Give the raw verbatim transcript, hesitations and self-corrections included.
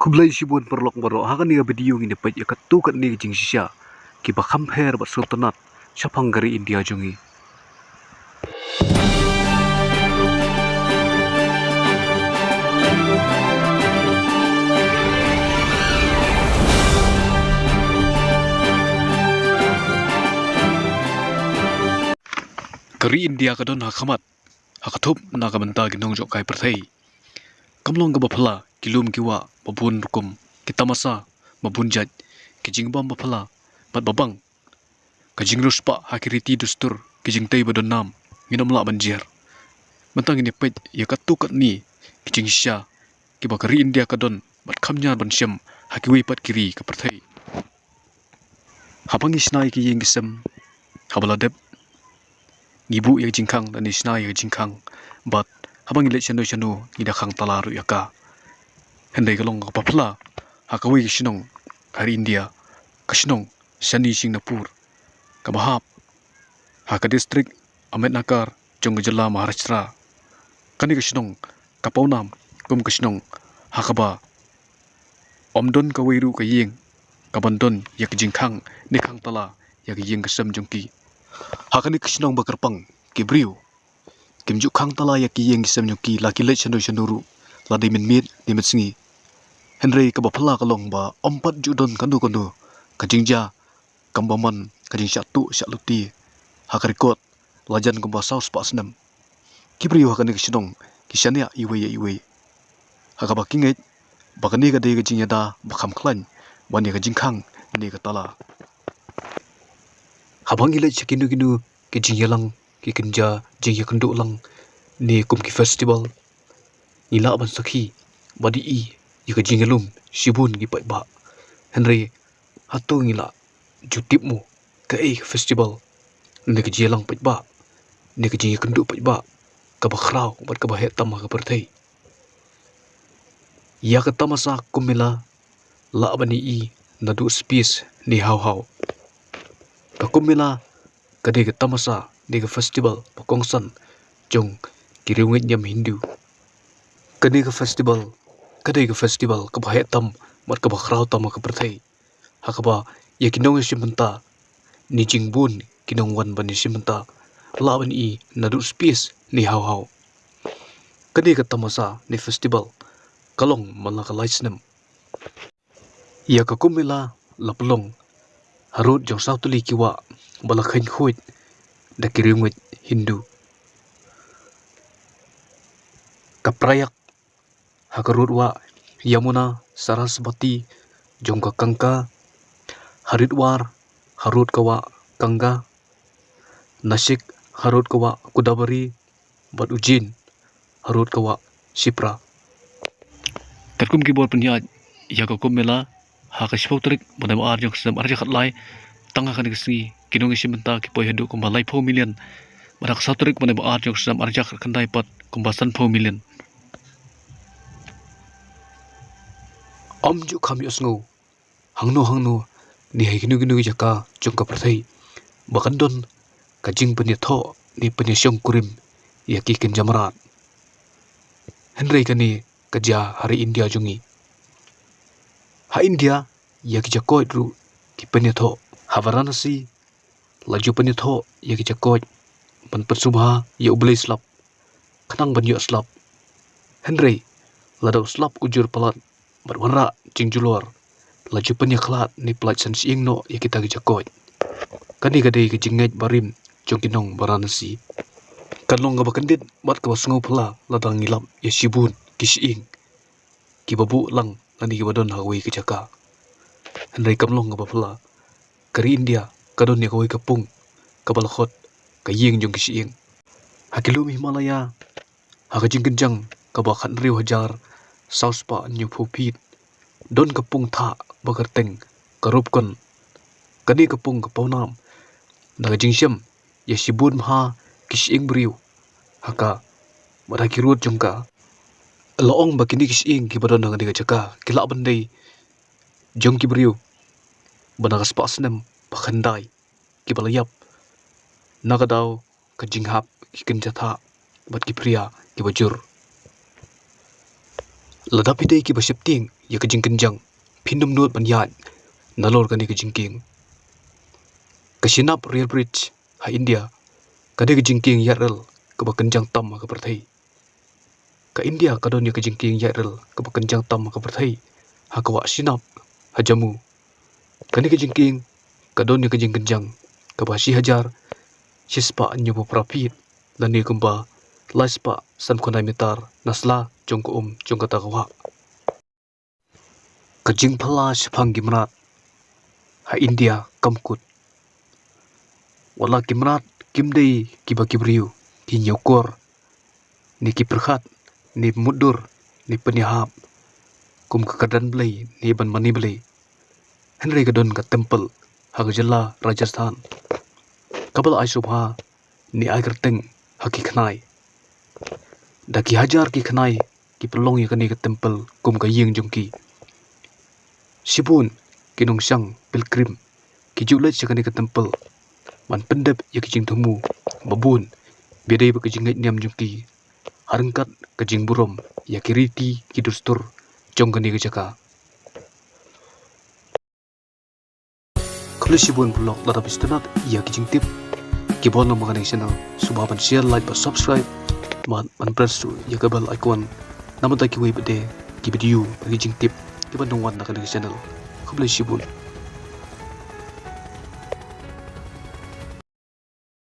Khublei shibun paralok baroh, ha kane ka video ngin ïa peit ïa katto katne ka jingshisha kiba kham pher bad sngewtynnat shaphang ka ri India jong ngi. Ka ri India ka don ha khmat, ha ka thup na ka bynta ki nongjop ka pyrthei. Kam long kaba phylla ki lum ki wah ba bun rukom, ki tamasa ba bun jait, ki jingbam ba phylla bad ba bang, ka jingriewspah ha ki riti dustur, ki jingtei ba don nam, ngin ym lah ban jer. Mynta ngin ïa peit ïa katto katne ki jingshisha kiba ka ri India ka don bad kham ñiar ban shem ha kiwei pat ki ri ka pyrthei. Haba ngi shna ïa ki ïing ki sem, haba la dep, ngi buh ïa ka jingkhang, lane shna ïa ka jingkhang. Bad haba ngi leit shano shano, ngi da khang tala ruh ïa ka. Hynrei ka long kaba phylla ha kawei ka shnong ha ri India, ka shnong Shani Shingnapur, kaba hap ha ka district Ahmednagar jong ka jylla Maharashtra. Kane ka shnong ka paw nam kum ka shnong ha kaba ym don kawei ruh ka ïing kaban don ïa ka jingkhang ne khang tala ïa ka ïing ka sem jong ki. Ha kane ka shnong ba kyrpang, ki briew kim ju khang tala ïa ki ïing ki sem jong ki, la ki leit shano shano ruh, la dei mynmiet ne mynsngi. Hynrei kaba phylla ka long ba ym pat ju don kano kano ka jingjia kam ba man ka jingshah tuh shah luti ha ka record lajan kumba saw spah snem. Ki briew ha kane ka shnong ki shaniah iwei ïa iwei, ha kaba ki ngeit ba kane ka dei ka jingïada ba kham khlaiñ ban ïa ka jingkhang ne ka tala. Haba ngi leit sha kino kino ki jingïalang, ki kynja jingïakynduh lang, ne kum ki festival, ngi lah ban sakhi bad ïohi ïa ka jingïalum shibun ki paidbah. Hynrei hato ngi lah ju tip mo kaei ka festival, ne ka jingïalang paidbah, ne ka jingïakynduh paidbah kaba khraw bad kaba heh tam ha ka pyrthei? Ïa ka tamasa Kumbh Mela lah ban ïohi naduh space ne haw haw. Ka Kumbh Mela ka dei ka tamasa ne ka festival ba kongsan jong ki riewngeit niam Hindu. Kane ka festival ka dei ka festival kaba heh tam bad kaba khraw tam ha ka pyrthei, ha kaba ïa ki nongïashim bynta ne jingbun ki nongwan ban ïashim bynta lah ban ïohi naduh space ne haw haw. Kane ka tamasa ne festival ka long man la ka lai snem. Ïa ka Kumbh Mela la pynlong harud jong saw tylli ki wah ba la kheiñ khuid da ki riewngeit Hindu. Ka Prayag ha ka rud wah Yamuna Saraswati jong ka Ganga, Haridwar harud ka wah Ganga, Nashik harud ka wah Godavari, bad Ujjain harud ka wah Shipra. Katkum ki bor pynïaid ïa ka Kumbh Mela, ha ka shiphew tarik bnai ba ar jong ka snem arhajar khatlai, tang ha kane ka sngi ki nongïashim bynta ki poi haduh kumba laiphew million, bad ha ka saw tarik bnai ba ar jong ka snem arhajar khatkhyndai pat kumba sanphew million. Ym ju kham ïohsngew hangno hangno ne ha kino kino ki jaka jong ka pyrthei ba kan don ka jingpynïathoh ne pynïashongkurim ïa ki kynja mrad. Hynrei kane ka jia ha ri India jong ngi. Ha India ïa ki jakoit ruh ki pynïathoh. Ha Varanasi la ju pynïathoh ïa ki jakoit ban pynsngewbha ïa U Blei slap khnang ban ïoh slap. Hynrei lada u slap u jur palat bad wanrah jingjulor, la ju pynïakhlad ne pyllait san shyieng noh ïa kita ki jakoit. Kane ka dei ka jingngeit barim jong ki nong Varanasi. Kan long kaba kyndit bad kaba sngewphylla lada ngi lap ïa shibun ki shyieng kiba buh lang lane kiba don ha kawei ka jaka. Hynrei kam long kaba phylla. Ka ri India ka don ïa kawei ka pung kaba la khot ka ïing jong ki shyieng. Ha ki lum Himalaya, ha ka jingkynjang kaba khathynriew hajar saw spah hynñiewphew feet, don ka pung thah ba kyrteng ka Rupkund. Kane ka pung ka paw nam na ka jingshem ïa shibun bha ki shyieng briew ha ka, bad ha ki rud jong ka. La ong ba kine ki shyieng kiba don ha kane ka jaka ki lah ban dei jong ki briew ba na ka spah snem ba khyndai kiba la ïap na ka daw ka jinghap ki kynja thah bad ki phria kiba jur. Lada phi dei kiba sheptieng ïa ka jingkynjang phin ym nud ban ïaid nalor kane ka jingkieng. Ka Chenab Rail Bridge ha India ka dei ka jingkieng ïaid rel kaba kynjang tam ha ka pyrthei. Ka India ka don ïa ka jingkieng ïaid rel kaba kynjang tam ha ka pyrthei ha ka wah Chenab ha Jammu. Kane ka jingkieng ka don ïa ka jingkynjang kaba shi hajar shispah hynñiewphew phra feet lane kumba laispah sanphew khyndai meter na sla jong ka um jong kata ka wah. Ka jingphylla shaphang ki mrad ha India kam kut. Wat la ki mrad kim dei kiba ki briew ki ñiewkor ne ki pyrkhat ne mutdur ne pynïahap kum ka kyrdan blei ne ban mane blei. Hynrei ka don ka temple ha ka jylla Rajasthan kaba la ai sngewbha ne ai kyrteng ha ki khnai. Da ki hajar ki khnai ki pynlong ïa kane ka temple kum ka ïing jong ki. Shibun ki nongshang pilgrim ki ju leit sha kane ka temple ban pyndep ïa ki jingthmu ba bun ba dei ba ka jingngeit niam jong ki ha ryngkat ka jingburom ïa ki riti ki dustur jong kane ka jaka. Khublei shibun paralok, lada phi sngewtynnat ïa ki jingtip kiba wan lang ha kane ka channel, sngewbha ban share, like bad subscribe bad ban press ïa ka bell icon na ka bynta kiwei pat de ki video bad ki jingtip kiban nang wan na kane ka channel. Khublei shibun.